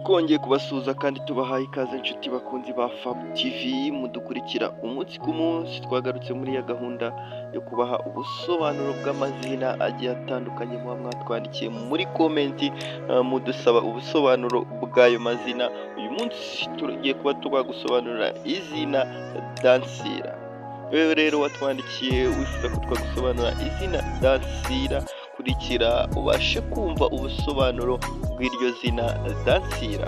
Twongeye kubasuhuza kandi tubahaye ikaze, inshuti bakunzi ba Fab TV mudukurikira umunsi ku munsi. Twagarutse muri ya gahunda yo kubaha ubusobanuro bw'amazina agiye atandukanye muba mwatwandikiye muri comment, mudusaba ubusobanuro bw'ayo mazina. Uyu munsi tugiye kuba twagusobanurira izina Dansira. Wewe rero watwandikiye wifuza ko twagusobanurira izina Dansira, kurikira ubashe kumva ubusobanuro bw'iryo zina Dansira.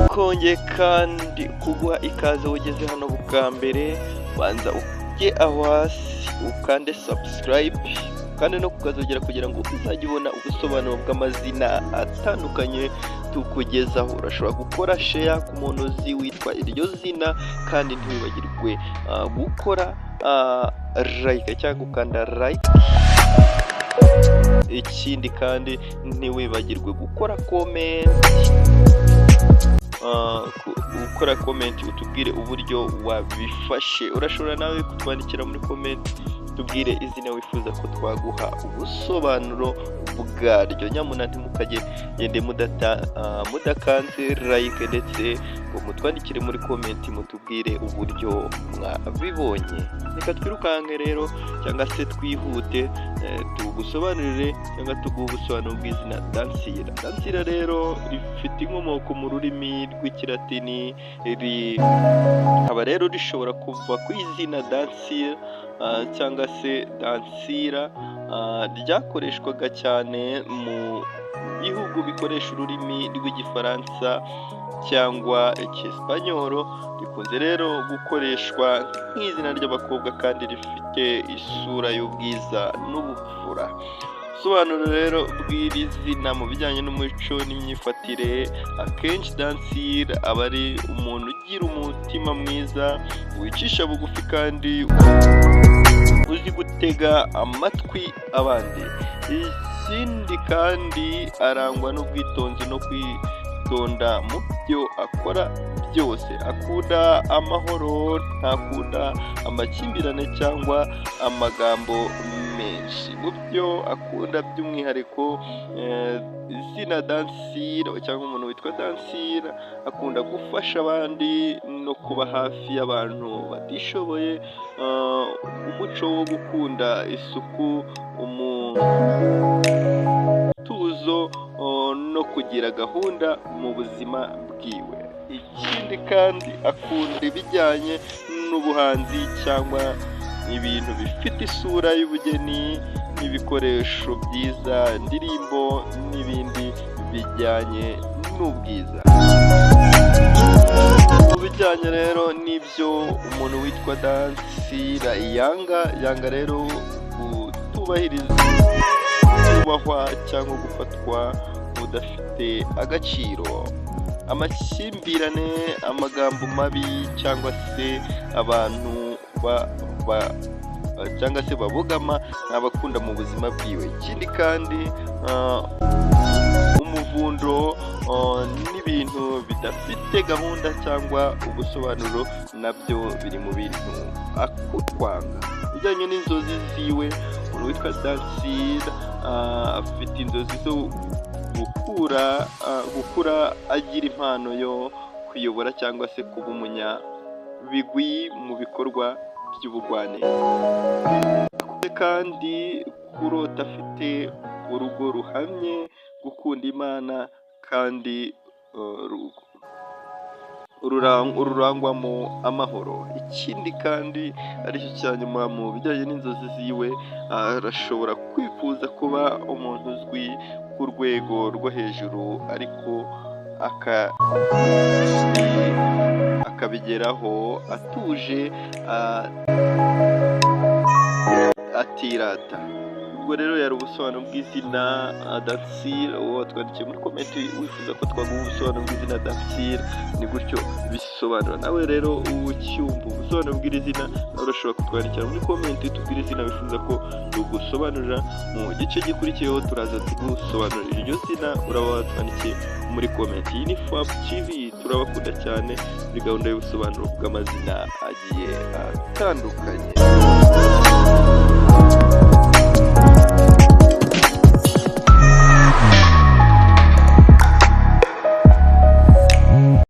Kongeye kandi kuguha ikaze. Ugeze hano bwa mbere, banza ujye aho hasi ukande subscribe kandi no kukazogera kugira ngo uzajye ubona ubusobanuro bw'amazina atandukanye tukugezaho. Urashobora gukora share ku muntu uzi witwa iryo zina, kandi ntiwibagirwe gukora like cyangwa gukanda like. Ikindi kandi, ntiwibagirwe gukora comment, gukora comment utubwire uburyo wabifashe. Urashobora nawe kutwandikira muri comment, tubwire izina wifuza ko twaguha ubusobanuro bwaryo. Nyamuna ntimukajye gende mudakanze like ndetse ngo mutwandikire muri comment mutubwire uburyo mwabibonye. Reka twirukanke rero cyangwa se twihute, tugusobanurire cyangwa tuguhe ubusobanuro bw'izina Dansira. Dansira rero rifite inkomoko mu rurimi rw'Ikilatini, rikaba rero rishobora kuva ku izina Dansira cyangwa se Dansira, ryakoreshwaga cyane mu bihugu bikoresha ururimi rw'Igifaransa cyangwa Icyesipanyoro. Rikunze rero gukoreshwa nk'izina ry'abakobwa kandi rifite isura y'ubwiza n'ubupfura. Ubusobanuro rero bw'iri zina mu bijyanye n'umuco n'imyifatire: akenshi Dansira aba ari umuntu ugira umutima mwiza, wicisha bugufi kandi uzi gutega amatwi abandi. Ikindi kandi, arangwa n'ubwitonzi no kwitonda mu byo akora byose. Akunda amahoro, ntakunda amakimbirane cyangwa amagambo menshi. Mu byo akunda by'umwihariko, izina Dansira cyangwa umuntu witwa Dansira akunda gufasha abandi no kuba hafi y'abantu batishoboye, umuco wo gukunda isuku, umutuzo no kugira gahunda mu buzima bwiwe. Ikindi kandi, akunda ibijyanye n'ubuhanzi cyangwa ibintu bifite isura y'ubugeni n'ibikoresho byiza, indirimbo n'ibindi bijyanye n'ubwiza. Mu bijyanye rero n'ibyo umuntu witwa Dansira yanga, yanga rero kutubahiriza, kubahwa cyangwa gufatwa nk'udafite agaciro, amakimbirane, amagambo mabi cyangwa se abantu cyangwa se babogama ntabakunda mu buzima bwiwe. Ikindi kandi, umuvundo n'ibintu bidafite gahunda cyangwa ubusobanuro nabyo biri mu bintu akwanga. Bijyanye n'inzozi ziwe, umuntu witwa Dansira afite inzozi zo gukura agira impano yo kuyobora cyangwa se kuba umunyabigwi mu bikorwa by'ubugwaneza. Kandi kurota afite urugo ruhamye, gukunda Imana kandi rurangwamo amahoro. Ikindi kandi aricyo cya nyuma, mu bijyanye n'inzozi ziwe, arashobora kwifuza kuba umuntu uzwi ku rwego rwo hejuru, ariko akabigeraho atuje, atirata. Ubwo rero yari ubusobanuro bw'izina Dansira. Uwo watwandikiye muri comment wifuza ko twaguha ubusobanuro bw'izina Dansira, ni gutyo bisobanura. Nawe rero ucyumva ubusobanuro bw'iri zina, nawe urashobora kutwandikira muri comment tubwire izina wifuza ko tugusobanurira. Mu gice gikurikiyeho turaza tugusobanurira iryo zina uraba watwandikiye muri comment. Iyi ni Fab TV, turabakunda cyane muri gahunda y'ubusobanuro bw'amazina agiye atandukanye.